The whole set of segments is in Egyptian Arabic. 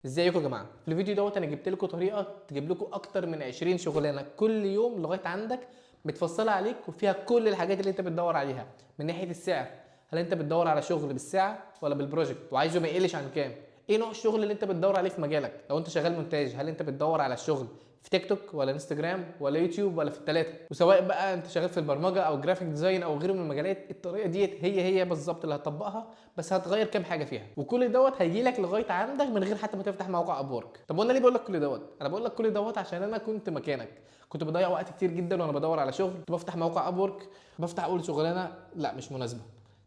ازيكم يا جماعه؟ في الفيديو دوت انا جبت لكم طريقه تجيب لكم اكتر من 20 شغلانة كل يوم لغاية عندك، متفصلة عليك وفيها كل الحاجات اللي انت بتدور عليها. من ناحية السعر، هل انت بتدور على شغل بالساعة ولا بال project، وعايزه ما يقلش عن كام؟ ايه نوع الشغل اللي انت بتدور عليه في مجالك؟ لو انت شغال مونتاج، هل انت بتدور على الشغل في تيك توك ولا انستجرام ولا يوتيوب ولا في الثلاثه؟ وسواء بقى انت شغال في البرمجة او graphic design او غيره من المجالات، الطريقة ديت هي هي بالظبط اللي هتطبقها، بس هتغير كام حاجة فيها، وكل دوت هيجي لك لغاية عندك من غير حتى ما تفتح موقع Upwork. طب وانا ليه بقول لك كل دوت؟ انا بقول لك كل دوت عشان انا كنت مكانك، كنت بضيع وقت كتير جدا وانا بدور على شغل. كنت بفتح موقع Upwork، بفتح اول شغلانة لا مش مناسبه،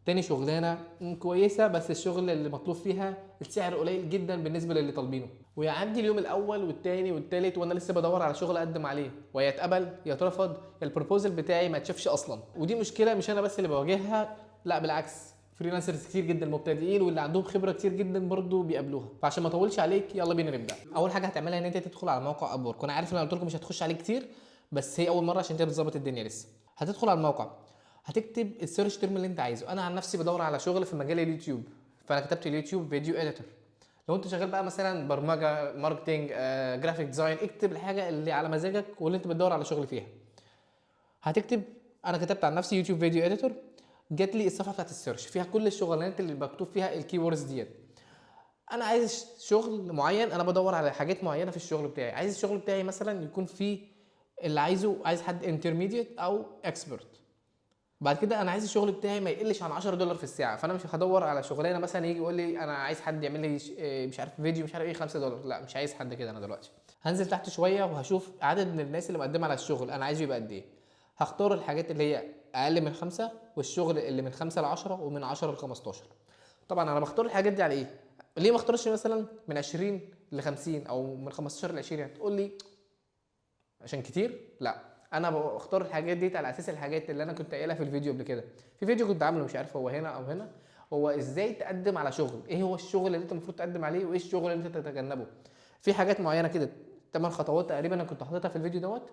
تاني شغلانة كويسة بس الشغل اللي مطلوب فيها السعر قليل جدا بالنسبة للي طالبينه، ويعدي اليوم الاول والتاني والتالت وانا لسه بدور على شغل اقدم عليه، ويا اتقبل يا اترفض، يا ال proposal بتاعي ما اتشافش اصلا. ودي مشكلة مش انا بس اللي بواجهها، لا بالعكس، freelancers كتير جدا مبتدئين واللي عندهم خبره كتير جدا برضو بيقابلوها. فعشان ما اطولش عليك يلا بينا نبدا. اول حاجة هتعملها ان انت تدخل على موقع Upwork، وانا عارف ان انا قلت لكم مش هتخش عليه كتير، بس هي اول مرة عشان انت بتظبط الدنيا لسه. هتدخل على الموقع، هتكتب ال search term اللي انت عايزه. انا عن نفسي بدور على شغل في مجال اليوتيوب، فانا كتبت اليوتيوب video editor. لو انت شغال بقى مثلا برمجة، marketing، graphic design، اكتب الحاجة اللي على مزاجك واللي انت بتدور على شغل فيها. هتكتب، انا كتبت عن نفسي YouTube video editor، جات لي الصفحة بتاعت ال search فيها كل الشغلانات اللي مكتوب فيها ال keywords ديت. انا عايز شغل معين، انا بدور على حاجات معينة في الشغل بتاعي. عايز الشغل بتاعي مثلا يكون فيه اللي عايزه، عايز حد intermediate او expert. بعد كده انا عايز الشغل بتاعي ما يقلش عن 10 دولار في الساعه، فانا مش هدور على شغلانة مثلا يجي يقول لي انا عايز حد يعمل لي مش عارف فيديو مش عارف ايه 5 دولار، لا مش عايز حد كده. انا دلوقتي هنزل تحت شوية وهشوف عدد من الناس اللي مقدمه على الشغل انا عايزه يبقى قد ايه. هختار الحاجات اللي هي اقل من 5، والشغل اللي من 5 ل 10، ومن 10 ل 15. طبعا انا بختار الحاجات دي على ايه؟ ليه ما اختارش مثلا من 20 ل 50 او من 15 ل 20؟ هتقول لي عشان كتير. لا، انا بختار الحاجات دي على اساس الحاجات اللي انا كنت قايلها في الفيديو قبل كده. في فيديو كنت عامله، مش عارف هو هنا او هنا، هو ازاي تقدم على شغل، ايه هو الشغل اللي انت المفروض تقدم عليه وايه الشغل اللي انت تتجنبه. في حاجات معينة كده، 8 خطوات تقريبا انا كنت حاططها في الفيديو دوت،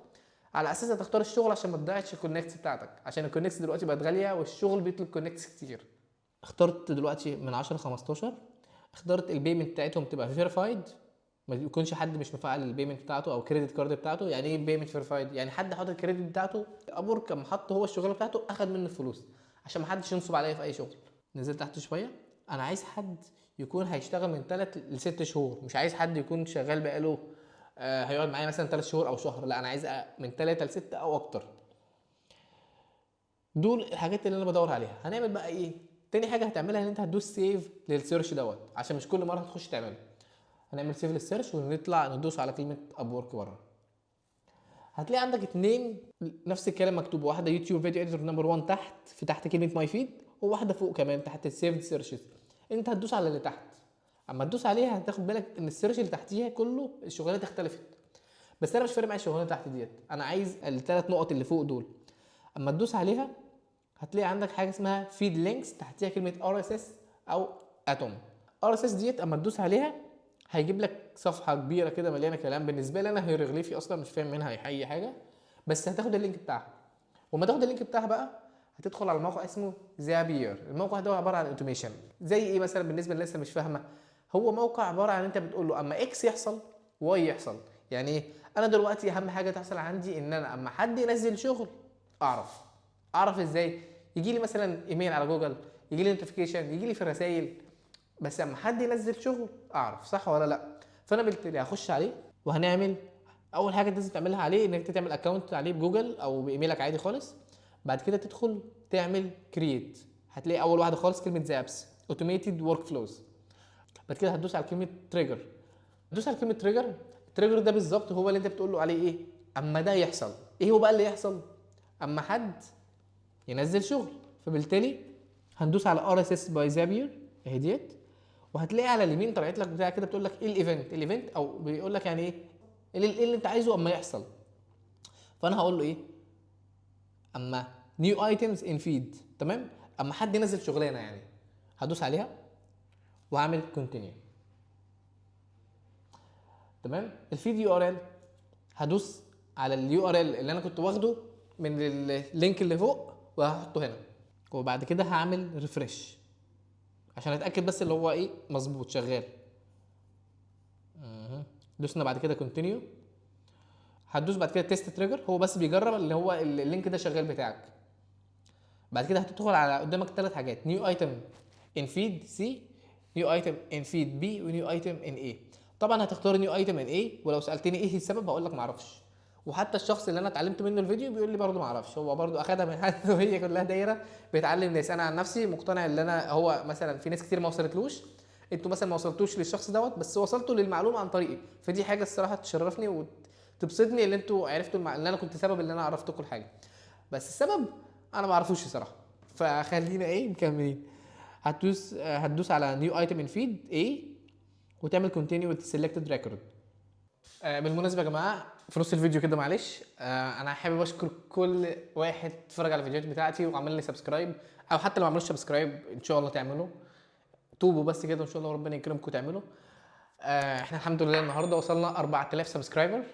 على اساسها تختار الشغل عشان ما تضيعش ال connects بتاعتك، عشان ال connects دلوقتي بقت غالية والشغل بيطلب connects كتير. اخترت دلوقتي من 10 ل 15، اخترت ال payment بتاعتهم تبقى verified، ما يكونش حد مش مفعل ال payment بتاعته او credit card بتاعته. يعني ايه payment verified؟ يعني حد حاطط ال credit بتاعته، Upwork لما حط هو الشغلة بتاعته اخد منه الفلوس، عشان ما حدش ينصب عليا في اي شغل. نزلت تحت شويه، انا عايز حد يكون هيشتغل من 3 ل 6 شهور، مش عايز حد يكون شغال بقاله هيقعد معايا مثلا 3 شهور او شهر، لا انا عايز من 3 ل 6 او اكتر. دول الحاجات اللي انا بدور عليها. هنعمل بقى ايه؟ تاني حاجة هتعملها ان انت هتدوس save لل search دوت، عشان مش كل مرة هتخش تعمله. هنعمل save لل search ونطلع ندوس على كلمة Upwork بره. هتلاقي عندك اتنين نفس الكلام مكتوب، واحدة YouTube video editor number 1 تحت في تحت كلمة my feed، وواحدة فوق كمان تحت ال saved searches. انت هتدوس على اللي تحت. اما تدوس عليها هتاخد بالك ان ال search اللي تحتيها كله الشغلانات اختلفت، بس انا مش فارق معايا الشغلانة تحت ديت، انا عايز الثلاث نقط اللي فوق دول. اما تدوس عليها هتلاقي عندك حاجة اسمها feed links، تحتيها كلمة RSS او Atom. RSS ديت اما تدوس عليها هيجيب لك صفحة كبيرة كده مليانة كلام، بالنسبة لي انا هيروغليفي اصلا مش فاهم منها اي حاجه، بس هتاخد ال link بتاعها. وما تاخد ال link بتاعها بقى هتدخل على موقع اسمه Zapier. الموقع ده عبارة عن automation. زي ايه مثلا بالنسبة للناس اللي مش فاهمه؟ هو موقع عبارة عن انت بتقول له اما X يحصل Y يحصل. يعني ايه؟ انا دلوقتي اهم حاجة تحصل عندي ان انا اما حد ينزل شغل اعرف. اعرف ازاي؟ يجي لي مثلا ايميل على جوجل، يجي لي notification، يجي لي في الرسائل، بس اما حد ينزل شغل اعرف، صح ولا لا؟ فانا بالتالي هخش عليه وهنعمل اول حاجة لازم تعملها عليه انك انت تعمل account عليه بجوجل او بايميلك عادي خالص. بعد كده تدخل تعمل create، هتلاقي اول واحدة خالص كلمة Zaps automated workflows. بعد كده هتدوس على كلمة trigger. تدوس على كلمة trigger. ال trigger ده بالظبط هو اللي انت بتقول له عليه ايه اما ده يحصل. ايه هو بقى اللي يحصل؟ اما حد ينزل شغل. فبالتالي هندوس على RSS by Zapier اهي ديت، وهتلاقي على اليمين طلعت لك بتاع كده بتقول لك ايه ال event، ال event او بيقول لك يعني ايه ايه اللي انت عايزه اما يحصل. فانا هقول له ايه؟ اما new items in feed، تمام، اما حد ينزل شغلانة يعني. هدوس عليها وهعمل continue. تمام، ال feed URL هدوس على ال URL اللي انا كنت واخده من ال link اللي فوق وهحطه هنا، وبعد كده هعمل refresh عشان اتاكد بس اللي هو ايه مظبوط شغال. دوسنا بعد كده continue. هتدوس بعد كده test trigger، هو بس بيجرب اللي هو ال link ده شغال بتاعك. بعد كده هتدخل على قدامك ثلاث حاجات: new item in feed C، new item in feed B، و new item in A. طبعا هتختار new item in A، ولو سالتني ايه السبب هقول لك معرفش، وحتى الشخص اللي انا اتعلمت منه الفيديو بيقول لي برده معرفش، هو برده اخدها من حد وهي كلها دايرة بيتعلم ناس. انا عن نفسي مقتنع ان انا هو مثلا في ناس كتير ما وصلتلوش، انتوا مثلا ما وصلتوش للشخص دوت بس وصلتوا للمعلومة عن طريقي، فدي حاجة الصراحة تشرفني وتبسطني ان انتوا عرفتوا ان انا كنت سبب ان انا عرفتكم الحاجه، بس السبب انا ما اعرفوش الصراحه. فخلينا ايه مكملين. هتدوس على new item in feed A وتعمل continue with selected record. بالمناسبة يا جماعه، في نص الفيديو كده معلش، انا حابب اشكر كل واحد اتفرج على الفيديوهات بتاعتي وعمل لي subscribe، او حتى لو ما عملوش subscribe ان شاء الله تعملوا، توبوا بس كده وان شاء الله ربنا يكرمكم تعملوا. احنا الحمد لله النهارده وصلنا 4000 subscriber،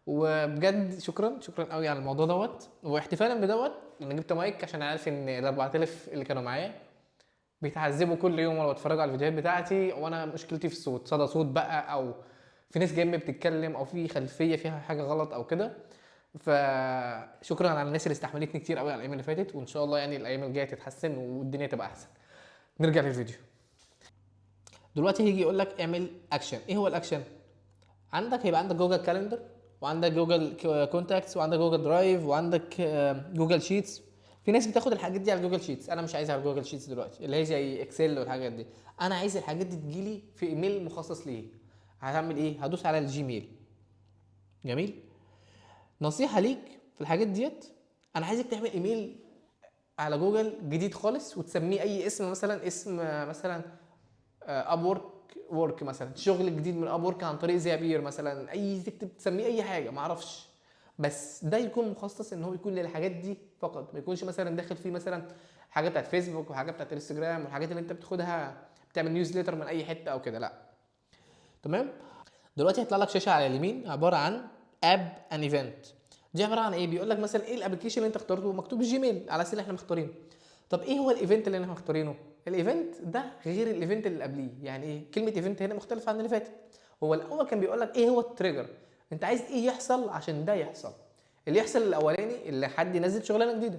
وبجد شكرا شكرا قوي على الموضوع دوت. واحتفالا بدوت انا جبت مايك عشان عارف ان ال 4000 اللي كانوا معايا بيتعذبوا كل يوم وانا بتفرج على الفيديوهات بتاعتي، وانا مشكلتي في الصوت، صدى صوت بقى، او في ناس جنبي بتتكلم، او في خلفية فيها حاجة غلط او كده. فشكرا على الناس اللي استحملتني كتير قوي على الايام اللي فاتت، وان شاء الله يعني الايام الجاية تتحسن والدنيا تبقى احسن. نرجع للفيديو. دلوقتي هيجي يقول لك اعمل اكشن. ايه هو الاكشن؟ عندك هيبقى عندك Google Calendar، وعندك Google Contacts، وعندك Google Drive، وعندك Google Sheets. في ناس بتاخد الحاجات دي على Google Sheets، انا مش عايزها على Google Sheets دلوقتي اللي هي زي Excel والحاجات دي. انا عايز الحاجات دي تجيلي في ايميل مخصص ليه. هتعمل ايه؟ هدوس على ال Gmail. جميل. نصيحة ليك في الحاجات ديت، انا عايزك تعمل ايميل على جوجل جديد خالص وتسميه اي اسم، مثلا اسم مثلا Upwork work مثلا، شغل جديد من Upwork عن طريق Zapier مثلا، اي تكتب تسميه اي حاجة ما اعرفش، بس ده يكون مخصص ان هو يكون للحاجات دي فقط، ما يكونش مثلا داخل فيه مثلا حاجة بتاعت فيسبوك وحاجه بتاعت انستجرام والحاجات اللي انت بتاخدها بتعمل newsletter من اي حتة او كده، لا. تمام. دلوقتي هيطلع لك شاشة على اليمين عبارة عن app and event. دي عبارة عن ايه؟ بيقول لك مثلا ايه ال application اللي انت اخترته، مكتوب Gmail على اساس ان احنا مختارينه. طب ايه هو ال event اللي احنا مختارينه؟ ال event ده غير ال event اللي قبليه. يعني ايه كلمة event هنا؟ مختلفة عن اللي فاتت. هو الاول كان بيقول لك ايه هو ال trigger، انت عايز ايه يحصل عشان ده يحصل. اللي يحصل الاولاني اللي حد ينزل شغلانة جديده،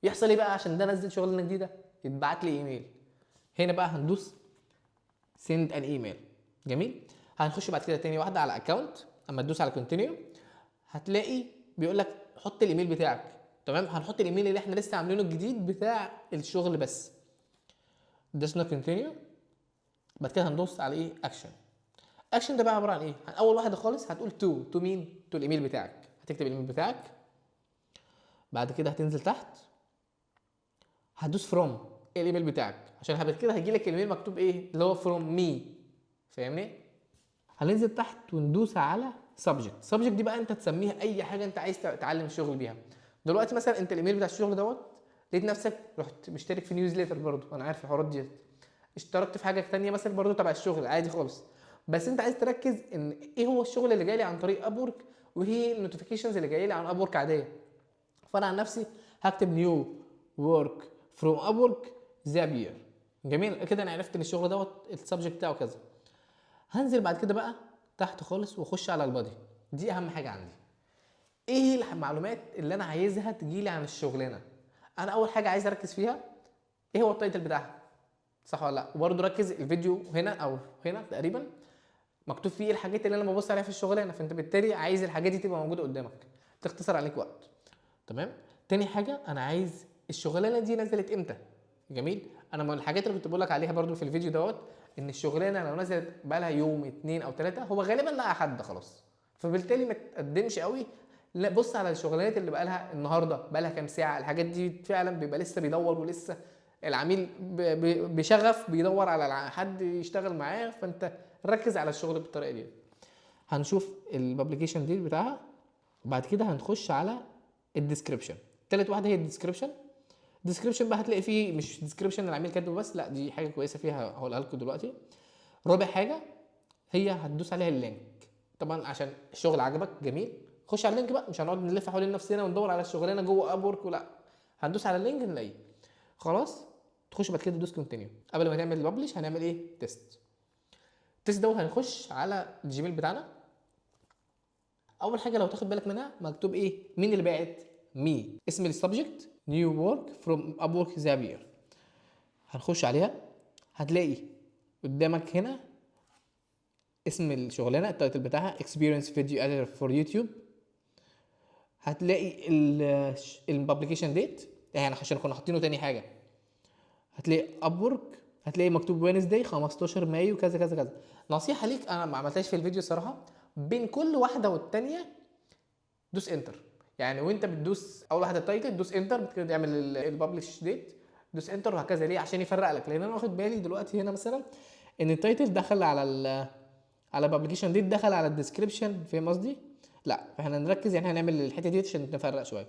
يحصل ايه بقى عشان ده نزل شغلانة جديده؟ يتبعت لي ايميل. هنا بقى هندوس send an email. جميل. هنخش بعد كده تاني واحدة على account. اما تدوس على continue هتلاقي بيقول لك حط الايميل بتاعك. تمام. هنحط الايميل اللي احنا لسه عاملينه الجديد بتاع الشغل بس. دوسنا continue. بعد كده هندوس على ايه؟ action. action ده بقى عبارة عن ايه؟ اول واحدة خالص هتقول to، to مين؟ to الايميل بتاعك. هتكتب الايميل بتاعك. بعد كده هتنزل تحت هتدوس from ايه؟ الايميل بتاعك، عشان بعد كده هيجي لك الايميل مكتوب ايه؟ اللي هو from me، فاهمني؟ هننزل تحت وندوس على subject. subject دي بقى انت تسميها اي حاجة انت عايز تعلم الشغل بيها. دلوقتي مثلا انت الايميل بتاع الشغل دوت لقيت نفسك رحت مشترك في newsletter برضو، انا عارف الحوارات ديت، اشتركت في حاجة تانية مثلا برضو تبع الشغل عادي خالص، بس انت عايز تركز ان ايه هو الشغل اللي جاي لي عن طريق Upwork وهي ال notifications اللي جاية لي عن Upwork عاديه. فانا عن نفسي هكتب new work from Upwork Zapier. جميل كده، انا عرفت ان الشغل دوت ال subject بتاعه كذا. هنزل بعد كده بقى تحت خالص واخش على ال body. دي اهم حاجة عندي. ايه المعلومات اللي انا عايزها تجيلي عن الشغلانة؟ انا اول حاجة عايز اركز فيها ايه هو ال title بتاعها، صح ولا لا؟ وبرده ركز الفيديو هنا او هنا تقريبا مكتوب فيه ايه الحاجات اللي انا ببص عليها في الشغلانه، فانت بالتالي عايز الحاجات دي تبقى موجودة قدامك تختصر عليك وقت. تمام. تاني حاجة انا عايز الشغلانة دي نزلت امتى. جميل. انا من الحاجات اللي كنت بقول لك عليها برده في الفيديو دوت ان الشغلانة لو نزلت بقى لها يوم 2 او 3 هو غالبا لقى حد خلاص، فبالتالي ما تقدمش قوي. لا، بص على الشغلانات اللي بقى لها النهارده، بقى لها كام ساعة، الحاجات دي فعلا بيبقى لسه بيدور ولسه العميل بشغف بيدور على حد يشتغل معاه، فانت ركز على الشغل بالطريقة دي. هنشوف ال publication دي بتاعها، وبعد كده هنخش على ال description. تالت واحدة هي ال description. ال description بقى هتلاقي فيه مش description العميل كاتبه بس، لا دي حاجة كويسة فيها هقولها لكم دلوقتي. رابع حاجة هي هتدوس عليها ال link. طبعا عشان الشغل عجبك جميل، خش على ال link بقى، مش هنقعد نلف حوالين نفسنا وندور على الشغلانة جوه Upwork، ولا هندوس على ال link نلاقيه خلاص. تخش بعد كده تدوس continue. قبل ما تعمل publish هنعمل ايه؟ test. ال test دوت هنخش على ال Gmail بتاعنا. اول حاجة لو تاخد بالك منها، مكتوب ايه؟ مين اللي باعت؟ me. اسم ال subject new work from Upwork Zapier. هنخش عليها، هتلاقي قدامك هنا اسم الشغلانه، ال title بتاعها experience video editor for YouTube. هتلاقي ال publication date، يعني عشان كنا حاطينه تاني حاجه. هتلاقي Upwork، هتلاقي مكتوب Wednesday 15 مايو كذا كذا كذا. نصيحة ليك، انا ما عملتهاش في الفيديو الصراحه، بين كل واحدة والتانية دوس enter. يعني وانت بتدوس اول واحدة ال title دوس enter، بتكده تعمل ال publish date دوس enter، وهكذا. ليه؟ عشان يفرق لك، لان انا واخد بالي دلوقتي هنا مثلا ان ال title دخل على ال publication date، دخل على ال description، فاهم قصدي؟ لا، فاحنا نركز، يعني هنعمل الحتة دي عشان نفرق شويه.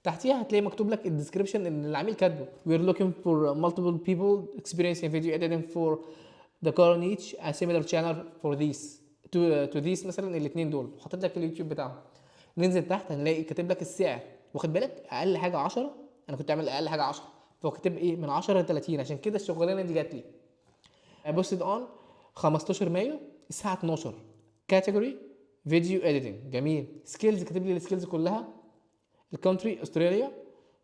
تحتيها هتلاقي مكتوب لك ال description اللي العميل كاتبه: we're looking for multiple people experienced in video editing for the car niche, a similar channel for this to this مثلا الاثنين دول، وحاطط لك اليوتيوب بتاعهم. ننزل تحت هنلاقي كاتب لك السعر، واخد بالك؟ اقل حاجة 10، انا كنت عامل اقل حاجة 10، فهو كاتب ايه؟ من 10 ل 30. عشان كده الشغلانة دي جات لي. posted on 15 مايو الساعة 12، category video editing، جميل. skills، كاتب لي ال skills كلها. ال country استراليا،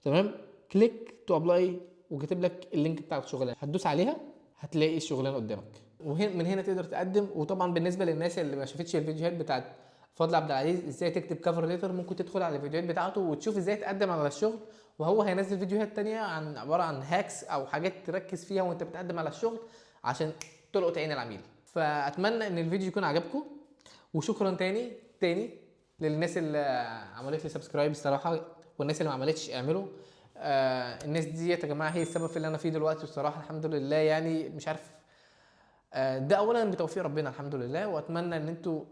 تمام. click to apply، وكاتب لك ال link بتاع الشغلانه. هتدوس عليها هتلاقي الشغلانة قدامك، وهنا من هنا تقدر تقدم. وطبعا بالنسبة للناس اللي ما شافتش الفيديوهات بتاعت فضل عبد العزيز ازاي تكتب cover letter، ممكن تدخل على الفيديوهات بتاعته وتشوف ازاي تقدم على الشغل، وهو هينزل فيديوهات تانية عن عبارة عن hacks او حاجات تركز فيها وانت بتقدم على الشغل عشان تلقط عين العميل. فاتمنى ان الفيديو يكون عجبكم، وشكرا تاني تاني للناس اللي عملت لي subscribe الصراحه، والناس اللي ما عملتش اعملوا. الناس دي يا جماعة هي السبب في اللي انا فيه دلوقتي الصراحه، الحمد لله. يعني مش عارف، ده اولا بتوفيق ربنا الحمد لله. واتمنى ان انتوا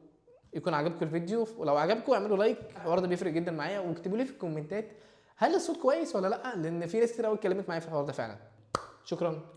يكون عجبكم الفيديو، ولو عجبكم اعملوا like، الحوار ده بيفرق جدا معايا. واكتبوا لي في الكومنتات هل الصوت كويس ولا لا، لان في ناس كتير قوي اتكلمت معايا في الحوار ده فعلا. شكرا.